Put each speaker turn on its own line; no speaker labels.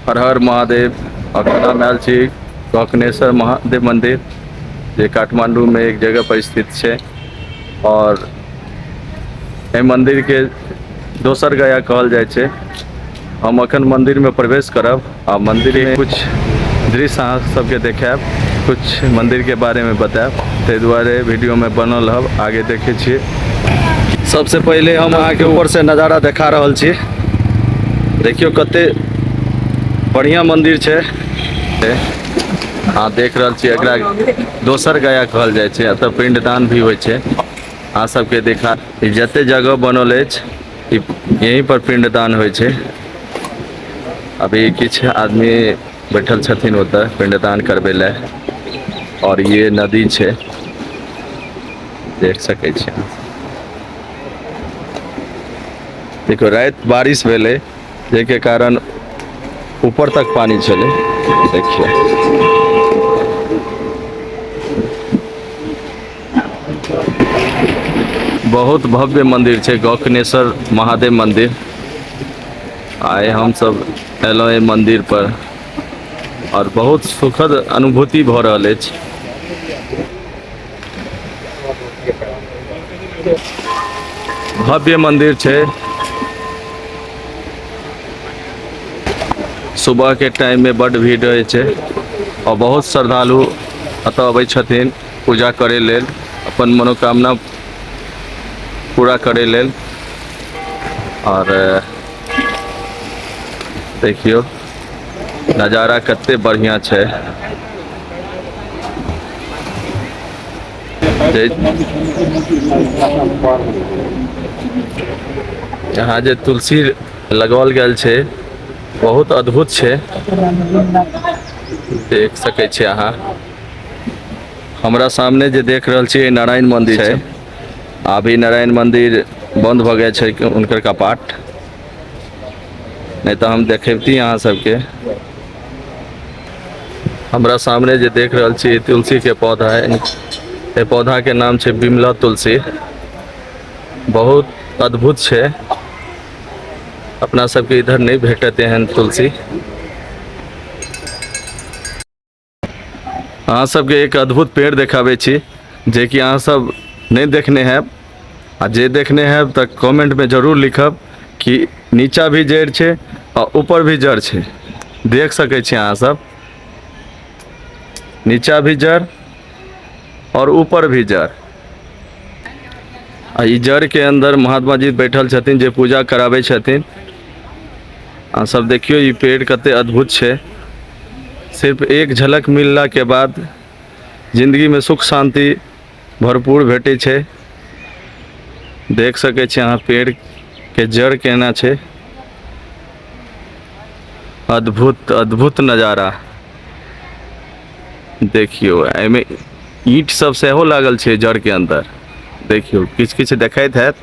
हर हर महादेव। अखन हम आयल छी घृष्णेश्वर महादेव मंदिर जे काठमांडू में एक जगह पर स्थित छै और एहि मंदिर के दोसर गया कहल जाइ छै। हम अखन मंदिर में प्रवेश करब आ मंदिर में कुछ दृश्य अहाँ सबके देखायब, कुछ मंदिर के बारे में बतायब, ताहि दुआरे वीडियो में बनल रहब। आगे देखे छियै। सबसे पहिले हम अहाँके ऊपर से नजारा देखा रहल छी। देखियौ कते बढ़िया मंदिर छै। अहाँ देख रहल छी, एकरा दोसर गया कहल जाइ छै। एतऽ पिंडदान भी होइ छै। अहाँ सबके देखा ई जते जगह बनल अछि यहीं पर पिंडदान होइ छै। अभी किछु आदमी बैठल छथिन ओतऽ पिंडदान करबै लए। और ये नदी छै, देख सकै छी। देखियौ राति बारिश भेलै जाहिके कारण ऊपर तक पानी छलै। देखियौ बहुत भव्य मंदिर छै गोकर्णेश्वर महादेव मंदिर। आइ हम सब एलहुँ एहि मंदिर पर और बहुत सुखद अनुभूति भऽ रहल अछि। भव्य मंदिर छै। सुबह के टाइम में बड भीड़ रहे छै और बहुत श्रद्धालु एतऽ अबै छथिन पूजा करे लेल, अपन मनोकामना पूरा करे लेल। और देखियौ नजारा कते बढ़िया छै। यहाँ जे तुलसी लगाओल गेल छै बहुत अद्भुत छै, देख सकै छी अहाँ। हमरा सामने जे देख रहल छी नारायण मंदिर छै। अभी नारायण मंदिर बंद भऽ गेल छै हुनकर कपाट, नहीं तो हम देखेबती अहाँ सबके। हमरा सामने जे देख रहल छी तुलसी के पौधा है, एहि पौधा के नाम छै बिमला तुलसी। बहुत अद्भुत छै, अपना सबके इधर नहीं भेटत एहन तुलसी। अहाँ सबके एक अद्भुत पेड़ देखाबै छी जे कि अहाँ सब नहीं देखने हैब, आ जे देखने हैब तऽ कमेंट में जरूर लिखब कि नीचा भी जड़ छै आ ऊपर भी जड़ छै। देख सकै छी अहाँ सब, नीचा भी जड़ और ऊपर भी जड़। आ ई जड़ के अंदर महात्मा जी बैठल छथिन जे पूजा कराबै छथिन। अहाँ सब देखियौ ई पेड़ कते अद्भुत छै। सिर्फ एक झलक मिलला के बाद जिंदगी में सुख शांति भरपूर भेटै छै। देख सकै छी अहाँ पेड़ के जड़ केना छै, अद्भुत अद्भुत नजारा। देखियौ एहिमे ईंट सब सेहो लागल छै जड़ के अंदर। देखियौ किछु किछु देखैत हैत।